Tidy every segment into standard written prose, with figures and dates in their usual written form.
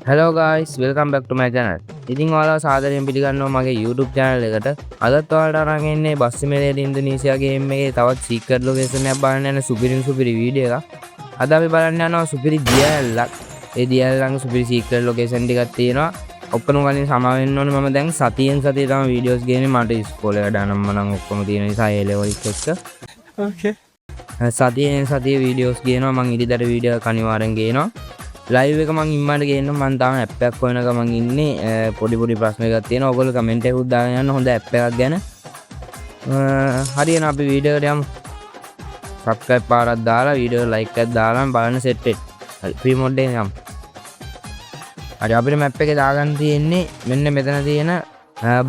Hello guys, welcome back to my channel. ඉතින් ඔයාලා සාදරයෙන් පිළිගන්නවා මගේ YouTube channel එකට. අදත් ඔයාලට අරන් එන්නේ බස් සිමුලේටර් ඉන්දුනීසියා ගේම් එකේ තවත් සීක්‍රට් ලොකේෂන් එකක් බලන්න යන සුපිරිම සුපිරි වීඩියෝ එකක්. අද අපි බලන්න යනවා සුපිරි දියැලක්. ඒ දියැල ළඟ සුපිරි සීක්‍රට් ලොකේෂන් ටිකක් තියෙනවා. ඔක්කොම කලින් සමා වෙන්න ඕනේ, මම දැන් සතියෙන් සතිය තමයි වීඩියෝස් ගේන්නේ. මට ඉස්කෝලේ වැඩ අනම්මනම් ඔක්කොම තියෙන නිසා ඒ ලෙවල් එක්ක. Okay. සතියෙන් සතිය වීඩියෝස් ගේනවා. මං ඉරිදට වීඩියෝ එකක් අනිවාර්යෙන් ගේනවා. ලයිව් එක මං ඉම්මන්ට ගේන්න මං තාම ඇප් එකක් හොයන ගමන් ඉන්නේ. පොඩි පොඩි ප්‍රශ්න එකක් තියෙනවා. ඔයගොල්ලෝ කමෙන්ට් එකකුත් දාගෙන යන්න හොඳ ඇප් එකක් ගැන. හරි එහෙනම් අපි වීඩියෝ එකට යමු. සබ්ස්ක්‍රයිබ් පාරක් දාලා වීඩියෝ ලයික් එකක් දාලා බලන්න සෙට් වෙන්න. හරි, ෆ්‍රී මෝඩ් එකෙන් යමු. හරි, අපිට මැප් එකේ දාගන්න තියෙන්නේ මෙන්න මෙතන තියෙන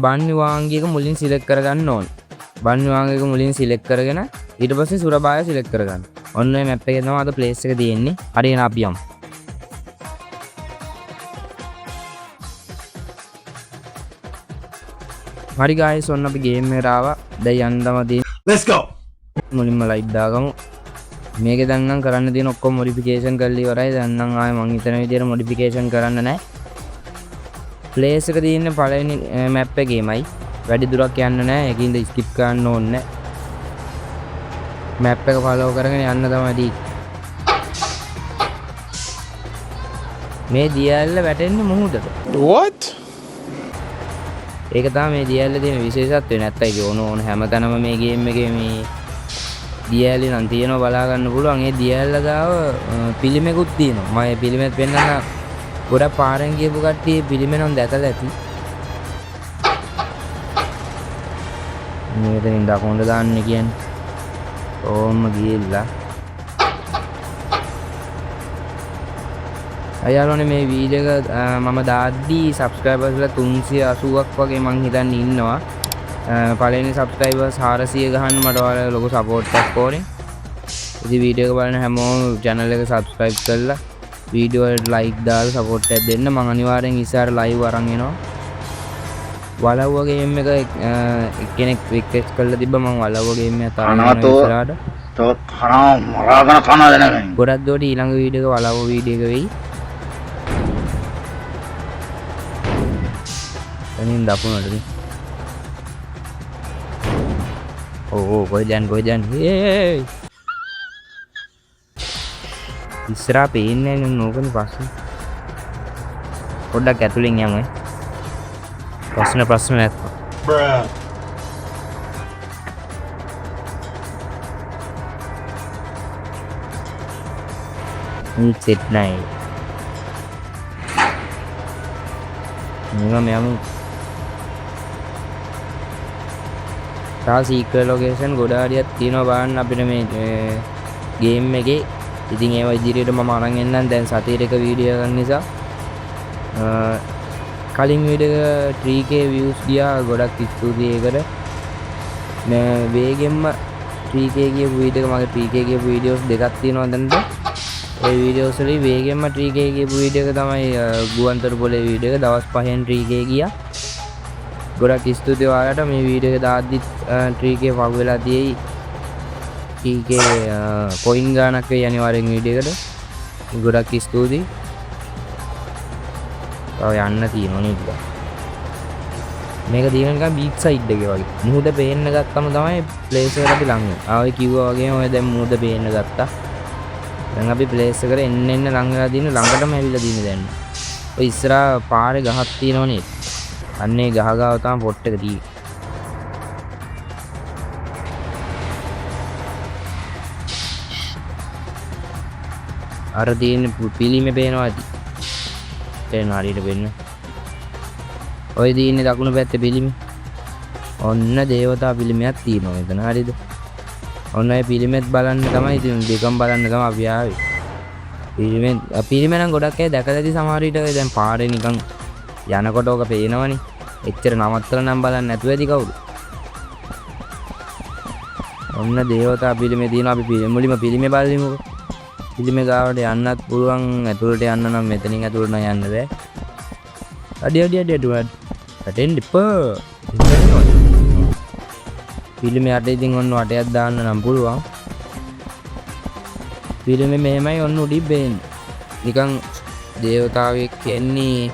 බන්නි වාංගි එක මුලින් සිලෙක්ට් කරගන්න ඕනේ. බන්නි වාංගි එක මුලින් සිලෙක්ට් කරගෙන ඊට පස්සේ සුරබාය සිලෙක්ට් කරගන්න. ඔන්න ඔය මැප් එකේ තමයි අද ප්ලේස් එක තියෙන්නේ. හරි එහෙනම් අපි යමු. හරි ගායිස්, ඔන්න අපි ගේම් එකට ආවා. දැන් යන්න තමයි තියෙන්නේ. Let's go. මුලින්ම ලයිට් දාගමු. මේකේ දැන් නම් කරන්න තියෙන ඔක්කොම මොඩිෆිකේෂන් කරලා ඉවරයි. දැන් නම් ආයේ මං හිතන විදියට මොඩිෆිකේෂන් කරන්න නෑ. ප්ලේස් එක තියෙන්නේ පළවෙනි මැප් එකේමයි. වැඩි දුරක් යන්න නෑ. ඒකින්ද ස්කිප් කරන්න ඕනේ නෑ. මැප් එක ෆලෝ කරගෙන යන්න තමයි තියෙන්නේ. මේ දියැලල වැටෙන්නේ මුහුදට. What? ඒක තමයි මේ දියැලේ තියෙන විශේෂත්වය. නැත්තම් ඉතින් ඕන ඕන හැමතැනම මේ ගේම් එකේ මේ දියැලි නම් තියෙනවා බලා ගන්න පුළුවන්. ඒ දියැලල ගාව පිළිමෙකුත් තියෙනවා. මම ඒ පිළිමෙත් පෙන්නන්න. ගොඩක් පාරෙන් ගියපු කට්ටිය ඒ පිළිමේ නම් දැකලා ඇති. මේ මෙතනින් දකුණට දාන්න කියන්නේ. ඕම ගිහිල්ලා අයාළුවනේ, මේ වීඩියෝ එක මම දාද්දී සබ්ස්ක්‍රයිබර්ස්ලා 380ක් වගේ මං හිතන්නේ ඉන්නවා. පළවෙනි සබ්ස්ක්‍රයිබර්ස් 400 ගහන්න මට ඔයාලගේ ලොකු සපෝට් එකක් ඕනේ. ඉතින් වීඩියෝ එක බලන හැමෝම චැනල් එක සබ්ස්ක්‍රයිබ් කරලා වීඩියෝ වලට ලයික් දාලා සපෝට් එකක් දෙන්න. මං අනිවාර්යෙන් ඉස්සරහට ලයිව් අරන් එනවා. වලව්ව ගේම් එක එක්කෙනෙක් රික්වෙස්ට් කරලා තිබ්බා. මං වලව්ව ගේම් එකත් අරන් එනවා කනවා ඉස්සරහට. තෝ කනවා මරාගෙන කනවා දැනගෙන. ගොඩක් දුරට ඊළඟ වීඩියෝ එක වලව්ව වීඩියෝ එක වෙයි. එනින් දකුණට නේ. ඔව් ඔව්, කොහෙද යන්නේ, කොහෙද යන්නේ? ඒ ඉස්සරහා පේන්නේ නැහැ නේ, ඕකනේ ප්‍රශ්නේ. පොඩ්ඩක් ඇතුලෙන් යමු ඈ. ප්‍රශ්න ප්‍රශ්න නැත්තම්. Bruh. උන් සෙට් නෑ. නිකම් යමු. තව සීක්‍රට් ලොකේෂන් ගොඩාරියක් තියෙනවා බලන්න අපිට මේ ගේම් එකේ. ඉතින් ඒවා ඉදිරියට මම අරන් එන්නම්. දැන් සතියට එක වීඩියෝ එකක් නිසා. කලින් වීඩියෝ එක 3K views ගියා. ගොඩක් ස්තුතියි ඒකට. මේ වේගෙන්ම 3K කියපු වීඩියෝ එක, මගේ 3K කියපු වීඩියෝස් දෙකක් තියෙනවා දැනට. ඒ වීඩියෝස් වලින් වේගෙන්ම 3K කියපු වීඩියෝ එක තමයි ගුවන්තොටුපොළේ වීඩියෝ එක. දවස් පහෙන් 3K ගියා. ගොඩක් ස්තුතියි ඔයාලට. මේ වීඩියෝ එක දාද්දිත් 3K පහු වෙලා තියෙයි. 3K coin ගාණක් වෙයි අනිවාර්යෙන් වීඩියෝ එකට. ගොඩක් ස්තුතියි. තව යන්න තියෙනවා නේද? මේක තියෙන නිකන් බීච් සයිඩ් එකේ වගේ. මුහුද පේන්න ගත්තම තමයි ප්ලේස් එකට අපි ලං වෙන්නේ. ආ, ඔය කිව්වා වගේම ඔය දැන් මුහුද පේන්න ගත්තා. දැන් අපි ප්ලේස් එකට එන්න එන්න ලං වෙලා තියෙන, ළඟටම ඇවිල්ලා තියෙන දැන්. ඔය ඉස්සරහා පාරේ ගහක් තියෙනව නේද? අන්න ඒ ගහ ගාව තමයි පොට් එක තියෙන්නේ. අර තියෙන පිළිමේ පේනවා ඇති. පේනවා හරියට පේන්න. ඔය තියෙන්නේ දකුණු පැත්තේ පිළිමේ. ඔන්න දේවතා පිළිමයක් තියෙනවා මෙතන. හරිද? ඔන්න ඔය පිළිමෙත් බලන්න තමයි, ඉතින් දෙකම බලන්න තමයි අපි ආවේ. පිළිමේ පිළිමේ නම් ගොඩක් අය දැකලා ඇති සමහර විට. ඔය දැන් පාරේ නිකන් යනකොට ඕක පේනවනේ. එච්චර නවත්තලා නම් බලන්න නැතුව ඇති කවුරු. ඔන්න දේවතා පිළිමේ තියෙනවා. අපි මුලින්ම පිළිමේ බලමුකෝ. පිළිමේ ගාවට යන්නත් පුළුවන්. ඇතුළට යන්න නම් මෙතනින් ඇතුළට නම් යන්න බෑ. අඩි අඩි අඩි අඩි වැටෙන්න එපා. පිළිමේ යට ඉතින් ඔන්න වටයක් දාන්න නම් පුළුවන්. පිළිමේ මෙහෙමයි ඔන්න උඩින් පේන්නේ. නිකන් දේවතාවෙක් කියන්නේ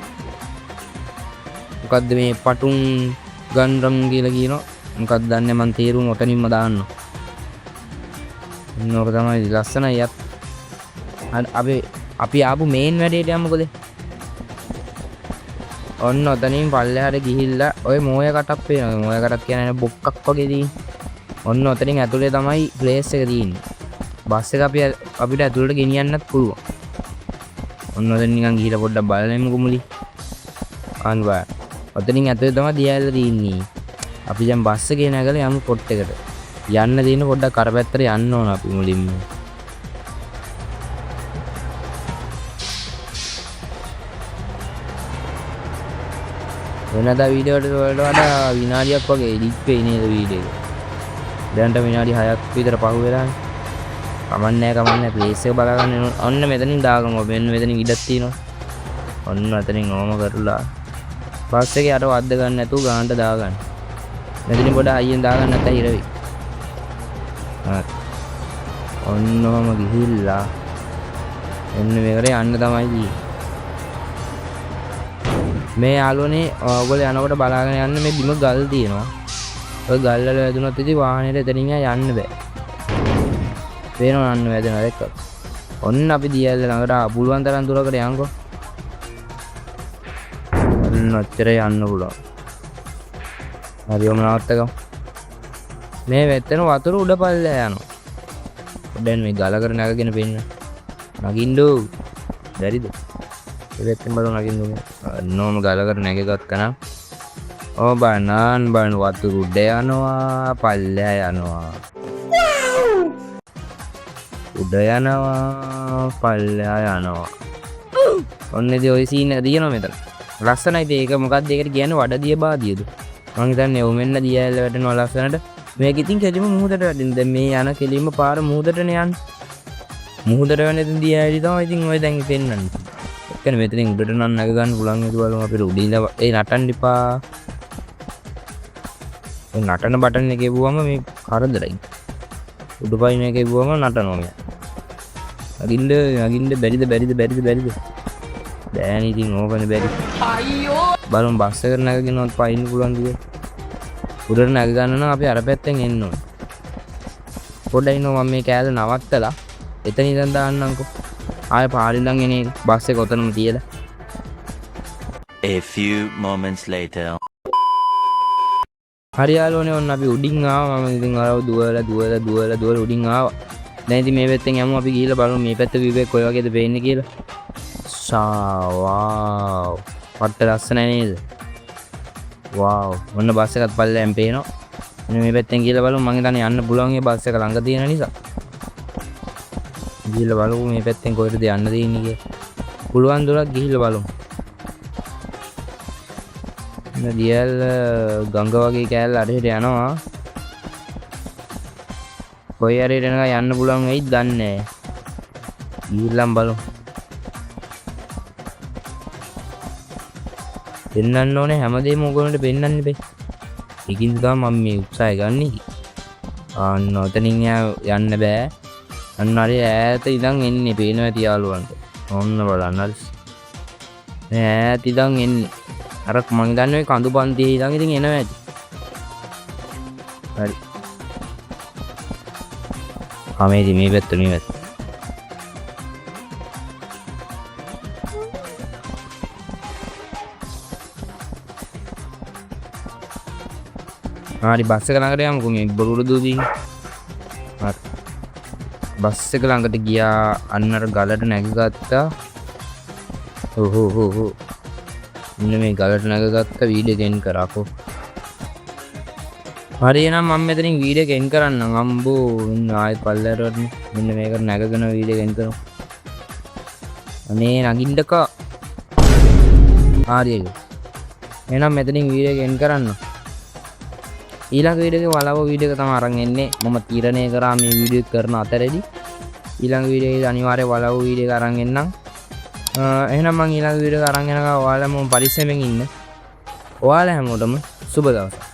මොකද්ද මේ පටුන් ගන්රම් කියලා කියනවා. මොකක්ද දන්නේ මං තේරුම ඔතනින්ම දාන්න. ඔන්න ඕක තමයි ලස්සනයි යත්. අපි අපි ආපු මේන් වැඩේට යමුකෝද? ඔන්න ඔතනින් පල්ලෙහාට ගිහිල්ලා ඔය මෝය කටක් පේනවා. මෝය කටක් කියන්නේ බොක්කක් වගේ තියෙන. ඔන්න ඔතනින් ඇතුලේ තමයි ප්ලේස් එක තියෙන්නේ. බස් එක අපිට ඇතුලට ගෙනියන්නත් පුළුවන්. ඔන්න ඔතනින් නිකන් ගිහිල්ලා පොඩ්ඩක් බලලා එමුකෝ මුලින්. අන්න බලන්න. ඔතනින් ඇතුලේ තමයි දියැලලා තියෙන්නේ. අපි දැන් බස් එකේ නැගලා යමු පොට් එකට. යන්න තියෙන පොඩ්ඩක් අර පැත්තට යන්න ඕන අපි මුලින්ම. වෙනදා වීඩියෝ වලට වඩා විනාඩියක් වගේ එඩිට් වෙයි නේද වීඩියෝ එක. දැනට විනාඩි 6ක් විතර පහු වෙලානේ. කමන්නේ කමන්නේ ප්ලේස් එක බලා ගන්න ඕන. ඔන්න මෙතනින් දාගමු. මෙන්න මෙතනින් ඉඩක් තියෙනවා. ඔන්න මෙතනින් ඕම කරලා බස් එකේ අර වද්ද ගන්න නැතුව ගානට දාගන්න. මෙතනින් පොඩ හයියෙන් දාගන්න නැත්නම් හිර වෙයි. හරි. ඔන්න ඔහම ගිහිල්ලා එන්න මේකට යන්න තමයි තියෙන්නේ. මේ යාළුවනේ ඔයගොල්ලෝ යනකොට බලාගෙන යන්න මේ බිම ගල් තියෙනවා. ඔය ගල් වල වැදුනොත් ඉතින් වාහනේට එතනින් එහා යන්න බෑ. පේනවා අන්න වැදෙනවා දැක්කද? ඔන්න අපි දියැල්ල ළඟට ආවා. පුළුවන් තරම් දුරකට යන්කෝ. ඔන්න ඔච්චර යන්න පුළුවන්. හරි ඔම නවත්තගමු. මේ වැත්තෙන වතුර උඩ පල්ලෙහා යනවා. පොඩ්ඩක් මේ ගලකට නැගගෙන පෙන්න. නගින්න බැරිද? ඒ පැත්තෙන් බලමු නගින්න ඕනේ. ඔන්නෝම ගලකට නැගගත්තා නම් ඔව් බලන්න බලන්න වතුර උඩ යනවා පල්ලෙහා යනවා. උඩ යනවා පල්ලෙහා යනවා. ඔන්න ඉතින් ඔය සීන් එක තියෙනවා මෙතන. ලස්සනයි ඉතින් ඒක මොකක්ද ඒකට කියන්නේ වඩදිය බාදියද? මං හිතන්නේ ඔව් මෙන්න දියැලල වැටෙනවා ලස්සනට. මේක ඉතින් කෙලිම මුහුදට වැටෙන. දැන් මේ යන කෙලිම පාර මුහුදටනේ යන්නේ. මුහුදට වැටෙන ඉතින් දියැලි තමයි ඉතින් ඔය දැන් පෙන්වන්නේ. එක්කනේ මෙතනින් උඩට නම් නැග ගන්න පුළුවන් නේද බලමු අපිට උඩ ඉඳලා ඒ නටන්න එපා. ඔය නටන බටන් එක එබුවම මේ කරදරයි. උඩ පයින් එක එබුවම නටනවා මෙයා. නගින්න නගින්න බැරිද බැරිද බැරිද බැරිද? බෑනේ ඉතින් ඕකනේ බැරි. අයියෝ බලමු බස් එකට නැගගෙනවත් පයින්න පුළුවන්ද කියලා. උඩට නැග ගන්න නම් අපි අර පැත්තෙන් එන්න ඕනේ. පොඩ්ඩක් ඉන්නවා මම මේ කෑල්ල නවත්තලා එතන ඉඳන් දාන්නම්කෝ. ආයෙ පාරේ ඉඳන් එන එක බස් එක ඔතනම තියලා. A few moments later. හරි යාළුවනේ ඔන්න අපි උඩින් ආවා. මම ඉතින් අර දුවලා දුවලා දුවලා දුවලා උඩින් ආවා. දැන් ඉතින් මේ පැත්තෙන් යමු අපි ගිහිල්ලා බලමු මේ පැත්ත view එක කොයි වගේද පේන්නේ කියලා. සා වාව් පට්ට ලස්සනයි නේද? වාව් ඔන්න බස් එකත් පල්ලෙන් පේනවා. මෙන්න මේ පැත්තෙන් ගිහිල්ලා බලමු. මං හිතන්නේ යන්න පුළුවන් ඒ බස් එක ළඟ තියෙන නිසා. ගිහිල්ලා බලමු මේ පැත්තෙන් කොහෙටද යන්න තියෙන්නේ කියලා. පුළුවන් දුරක් ගිහිල්ලා බලමු. මෙන්න දියැලල ගඟ වගේ කෑල්ල අරහෙට යනවා. කොයි හරියට එනකන් යන්න පුළුවන් වෙයිද දන්නේ නෑ. ගිහිල්ලාම බලමු. පෙන්වන්න ඕනේ හැමදේම ඕගොල්ලන්ට පෙන්වන්න බෑ. ඒකින්ද තමයි මම මේ උත්සාහය ගන්නෙ. අන්න ඔතනින් යන්න බෑ. අන්න හරි ඈත ඉඳන් එන්නේ පේනවා ඇති යාළුවන්ට. ඔන්න බලන්න හරි. මේ ඈත ඉඳන් එන්නේ. අර මං දන්නේ ඔය කඳු පන්තියේ ඉඳන් ඉතින් එනවා ඇති. හරි. ආ මේ ඉතින් මේ පැත්ත මේ පැත්ත. හරි බස් එක ළඟට යමුකෝ මේ බොරුඩු දුදී. හරි. බස් එක ළඟට ගියා. අන්න අර ගලට නැගගත්තා. ඔව් ඔව් ඔව් ඔව්. මෙන්න මේ ගලට නැගගත්ත වීඩියෝ එක එන් කරාකෝ. හරි එහෙනම් මම මෙතනින් වීඩියෝ එක එන් කරන්නම්. අම්බෝ මෙන්න ආයෙත් පල්ලයට වටනේ. මෙන්න මේකට නැගගෙන වීඩියෝ එක එන් කරමු. අනේ නගින්නකෝ. හරි ඒක. එහෙනම් මෙතනින් වීඩියෝ එක එන් කරන්න. ඊළඟ වීඩියෝ එකේ වලව වීඩියෝ එක තමයි අරන් එන්නේ. මම තීරණය කරා මේ වීඩියෝ එක කරන අතරේදී ඊළඟ වීඩියෝ එකේ අනිවාර්යයෙන් වලව වීඩියෝ එක අරන් එන්නම්. එහෙනම් මං ඊළඟ වීඩියෝ එක අරන් එනකම් ඔයාලා මම පරිස්සමෙන් ඉන්න. ඔයාලා හැමෝටම සුබ දවසක්.